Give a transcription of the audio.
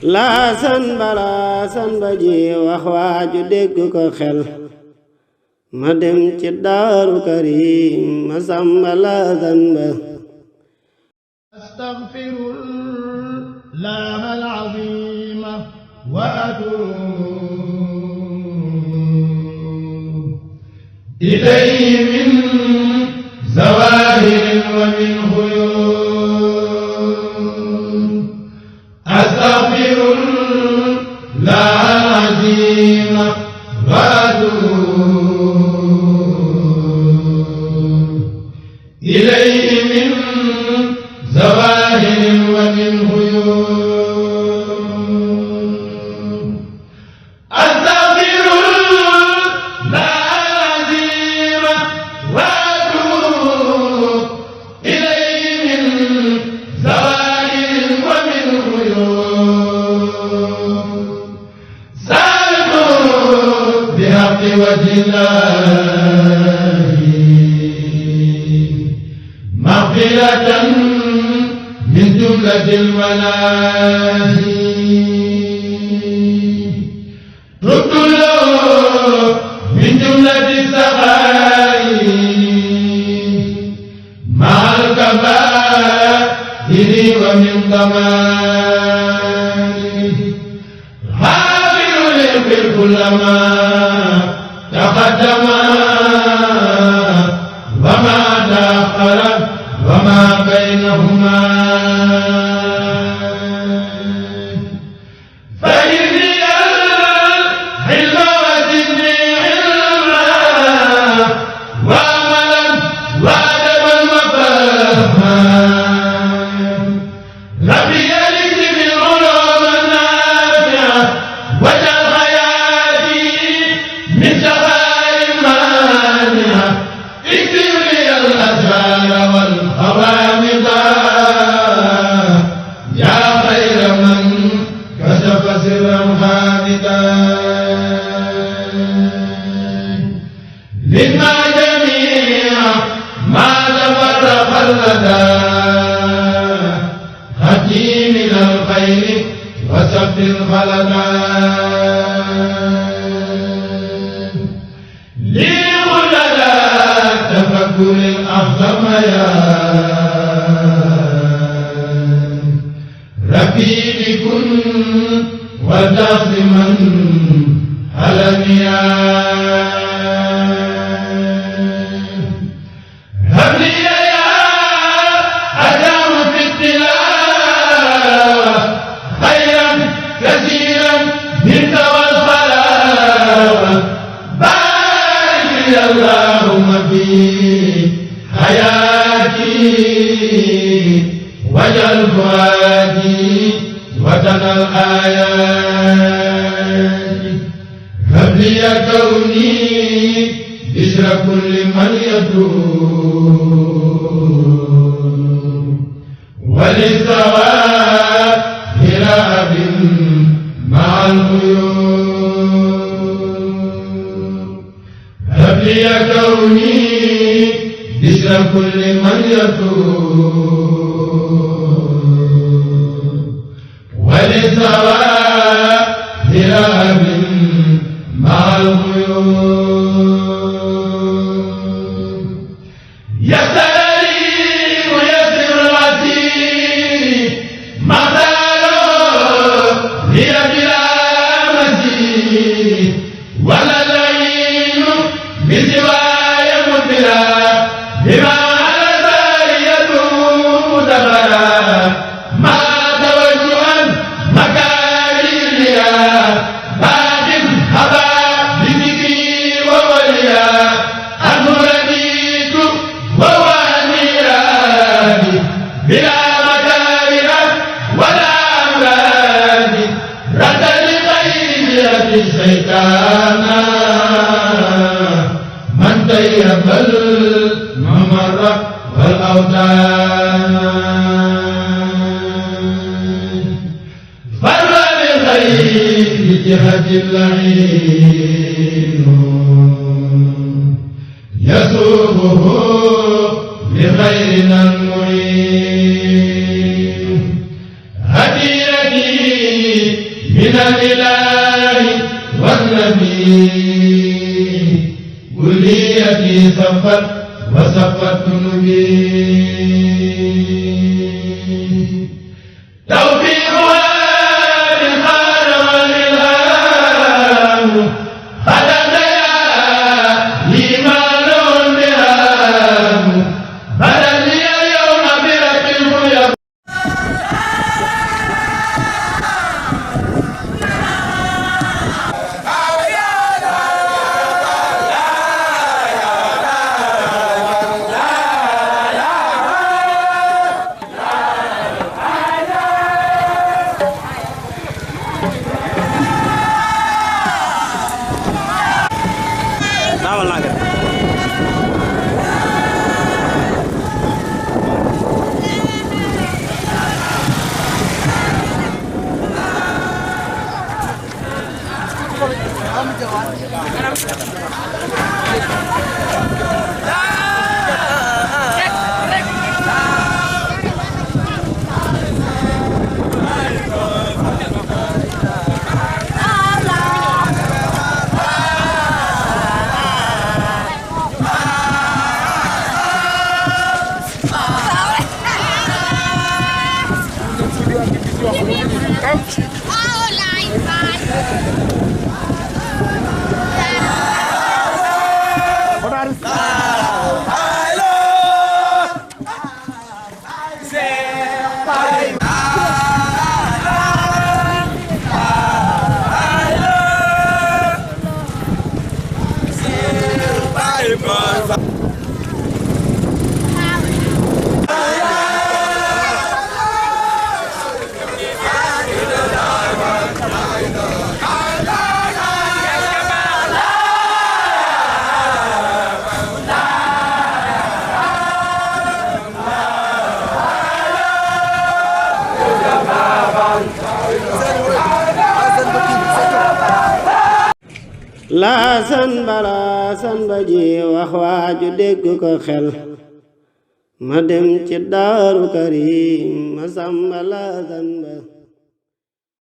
laasan ba ji wax waaju dégg ko xel ma dem ci daaru karim ma samba laasan ba astaghfirullah al-azim wa atuub ilayhi min zawahir wa min khuyur astaghfirullah al-azim wa atuub ilayhi min zawahir wa min khuyur مغفرة من جملة المناهي تبت له من جملة السخائر مع الكبائر ومن ضمائر غافر يغفر كل ما تقدم وما تأخر وما بينهما فإني العلم وزدني علما وعملا وأدبا وفهما ربي يلد بالعلوم النافعة واجعل حياتي من شفاء المانعة اكتب لي الأسرار والغوامض يا خير من كشف سرا خالدا لما جميع ما تفرق اللدى هدي من الخير وسب الخلدا تفكر الأعظم يا ربي بكن وتعصما على هب لي يا أدام في التلاوة خيرا كثيرا منك والصلاة بارك لي اللهم في حياتي واجعل فؤادي وطن الآيات هب لي كوني بشر كل من يتوب وللثواب هراب مع الخيور هب لي كوني بشر كل من يتوب وللثواب هراب مع الغيوب يسر لي ويسر العسير مثاله هي بلا مزيد ولا العين بسواي مدبرا بما على ساريته دبرا ما توجها مكاري الرياء باق هبا بذكري ووليا أنه رديت وهو أميراني بلا مكارم ولا أمراد رد لغير الشيطان من طيب الممر والأوتان فر بخير جهة اللعين يسوقه بخيرنا المعين هديتي من الإله والنبي كليتي صفت وصفت نبي توفيقها بالخير والإلهام خدمت لي ما له البهام بدل لي اليوم برب الخير laasan balaasan ba ji wax waaju dégg ko xel ma dem ci daaru karim ma samba laasan ba